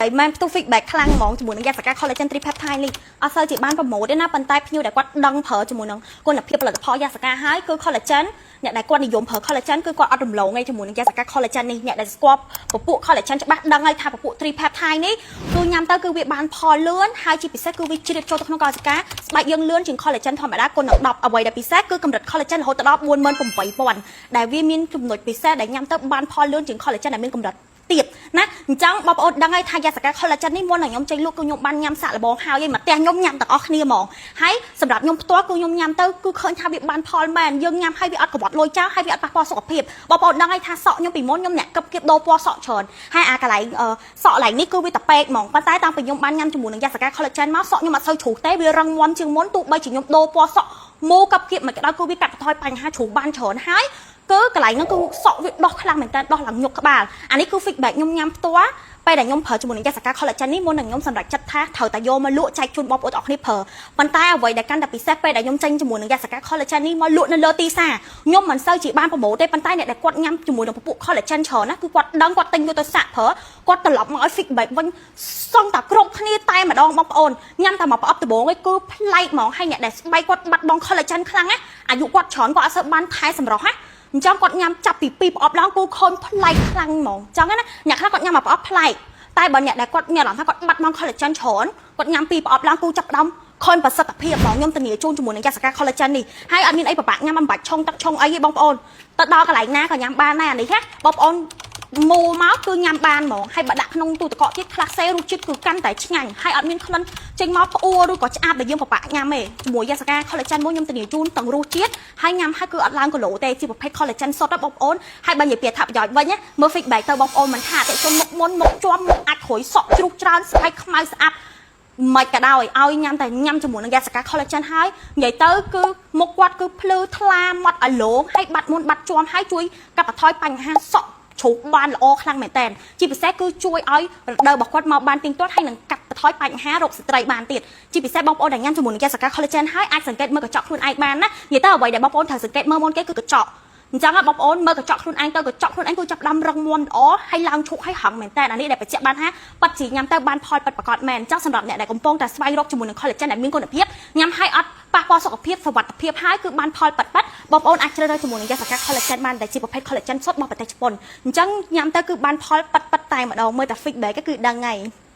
ហើយមែនផ្ទុះ feedback ខ្លាំងហ្មងជាមួយនឹង Yasaka Collagen Tripeptide នេះអត់សូវជាបាន promote ទេណាប៉ុន្តែភ្ញៀវដែលគាត់ដឹងប្រើជាមួយនឹងគុណភាពផលិតផល Yasaka ហើយគឺ collagen អ្នកដែលគាត់និយមប្រើ collagen គឺគាត់អត់រំលងទេជាមួយនឹង Yasaka Collagen នេះអ្នកដែលស្គាល់ពពួក collagen ច្បាស់ដឹងហើយថាពពួក Tripeptide នេះគឺញ៉ាំទៅគឺវាបានផលលឿនហើយជាពិសេសគឺវាជ្រាបចូលទៅក្នុងកោសិកាស្បែកយើងលឿនជាង collagen ធម្មតាគុណនឹង10អ្វីដែលពិសេសគឺកម្រិត collagen រហូតដល់48,000ដែលវាមានចំណុចពិសេសដែលញ៉ាំទៅបានផលលឿនជាង collagen ដែលមានកម្រិតទៀតណាអញ្ចឹងបងប្អូនដឹងហើយថាYasaka collagen នេះមុននឹងខ្ញុំចេញលក់គឺខ្ញុំបានញ៉ាំសាកល្បងហើយឯងមកផ្ទះខ្ញុំញ៉ាំទាំងអស់គ្នាហ្មងហើយសម្រាប់ខ្ញុំផ្ទាល់គឺខ្ញុំញ៉ាំទៅគឺឃើញថាវាបានផលមែនយើងញ៉ាំហើយវាអត់កវត្តលុយចោលហើយវាអត់ប៉ះពាល់សុខភាពបងប្អូនដឹងហើយថាសក់ខ្ញុំពីមុនខ្ញុំអ្នកកឹបគៀបដូរពណ៌សក់ច្រើនហើយអាកន្លែងសក់កន្លែងនេះគឺវាតពេកហ្មងប៉ុន្តែតាំងពីខ្ញុំបានញ៉ាំជាមួយនឹង Yasaka collagen មកសក់ខ្ញុំអត់សូវជ្រុះទេវារឹងមាំជាងមុនទោះបីជាខ្ញុំដូរពណ៌សក់មូកឹបគៀបមិនក៏ដោយគឺវាកាត់បន្ថយបញ្ហាជ្រុះបានច្រើនហើយគឺកន្លែងហ្នឹងគឺសក់វាដោះខ្លាំងមែនតើដោះឡើងញុកក្បាលអានេះគឺ feedback ខ្ញុំញ៉ាំផ្ទាល់ពេលដែលខ្ញុំប្រើជាមួយនឹង Yasaka collagen នេះមុននឹងខ្ញុំសម្រេចចិត្តថាត្រូវតែយកមកលក់ចែកជូនបងប្អូនទាំងអស់គ្នាប្រើប៉ុន្តែអ្វីដែលកាន់តែពិសេសពេលដែលខ្ញុំចេញជាមួយនឹង Yasaka collagen នេះមកលក់នៅលើទីផ្សារខ្ញុំមិនសូវជាបាន promote ទេប៉ុន្តែអ្នកដែលគាត់ញ៉ាំជាមួយនឹងពពួក collagen ច្រើនណាគឺគាត់ដឹងគាត់ទិញយកទៅសាក់ប្រើគាត់ត្រឡប់មកឲ្យ feedback វិញសឹងតែគ្រប់គ្នាតែម្ដងបងប្អូនញ៉ាំតែមកប្រអប់ដំបូងឯងគឺប្លែកហ្មងហើយអ្នកដែលស្បែកគាត់បាត់បង់ collagen ខ្លាំងណាអាយុគាត់ច្រើនគាត់អត់សូវបានថែសម្រស់ណាអញ្ចឹងគាត់ញ៉ាំចាប់ពី2ប្រអប់ឡើងគឺខូនប្លែកខ្លាំងហ្មងអញ្ចឹងណាអ្នកខ្លះគាត់ញ៉ាំមួយប្រអប់ប្លែកតែបើអ្នកដែលគាត់មានអារម្មណ៍ថាគាត់បាត់បង់ collagen ច្រើនគាត់ញ៉ាំពីរប្រអប់ឡើងគឺចាប់ផ្ដើមខូនប្រសិទ្ធភាពហ្មងខ្ញុំធានាជូនជាមួយនឹង Yasaka collagen នេះហើយអត់មានអីពិបាកញ៉ាំមិនបាច់ឆុងទឹកឆុងអីទេបងប្អូនទៅដល់កន្លែងណាក៏ញ៉ាំបានដែរអានេះណាបងប្អូនមូមកគឺញ៉ាំបានហ្មងហើយបើដាក់ក្នុងទូទឹកកកទៀតខ្លះសេរសជាតិគឺកាន់តែឆ្ងាញ់ហើយអត់មានក្លិនចេញមកផ្អួរឬក៏ឆ្អាបដែលយើងពិបាកញ៉ាំទេជាមួយ Yasaka collagen មួយខ្ញុំធានាជូនទាំងរសជាតិហើយញ៉ាំហើយគឺអត់ឡើងគីឡូទេជាប្រភេទ collagen សុទ្ធណាបងប្អូនហើយបើនិយាយពីអត្ថប្រយោជន៍វិញណាមើល feedback ទៅបងប្អូនមិនថាអតិជនមុខមុនមុខជាប់មុខអាចក្រួយសក់ជ្រុះច្រើនស្បែកខ្មៅស្អាប់មិនក៏ដោយឲ្យញ៉ាំតែញ៉ាំជាមួយនឹង Yasaka collagen ហើយនិយាយទៅគឺមុខគាត់គឺភ្លឺថ្លាម៉ត់ឲ្យលោងហើយបាត់មុនបាត់ជាំហើយជួយកាត់បន្ថយបញ្ហាសក់ជ្រុះបានល្អខ្លាំងមែនតើជាពិសេសគឺជួយឲ្យរដូវរបស់គាត់មកបានទៀងទាត់ហើយនឹងកាត់បន្ថយបញ្ហារោគស្ត្រីបានទៀតជាពិសេសបងប្អូនដែលញ៉ាំជាមួយនឹង Yasaka collagen ហើយអាចសង្កេតមើលកញ្ចក់ខ្លួនឯងបានណានិយាយទៅអ្វីដែលបងប្អូនត្រូវសង្កេតមើលមុនគេគឺកញ្ចក់អញ្ចឹងបងប្អូនមើលកញ្ចក់ខ្លួនឯងទៅកញ្ចក់ខ្លួនឯងគឺចាប់ផ្ដើមរឹងមាំល្អហើយឡើងឈុកហើយហឹងមែនតើអានេះដែលបញ្ជាក់បានថាប៉ាត់ជាញ៉ាំទៅបានផលពិតប្រាកដមែនអញ្ចឹងសម្រាប់អ្នកដែលកំពុងតែស្វែងរកជាមួយនឹង collagen ដែលមានគុណភាពញ៉ាំហើយអត់ប៉ះពាល់សុខភាពសុវត្ថិភាពហើយគឺបានផលពិតពិតបងប្អូនអាចជ្រើសរើសជាមួយនឹង Yasaka collagen បានដែលជាប្រភេទ collagen សុទ្ធរបស់ប្រទេសជប៉ុនអញ្ចឹងញ៉ាំទៅគឺបានផលពិតពិតតែម្ដងមើលតែ feedback គឺដឹងហើយ។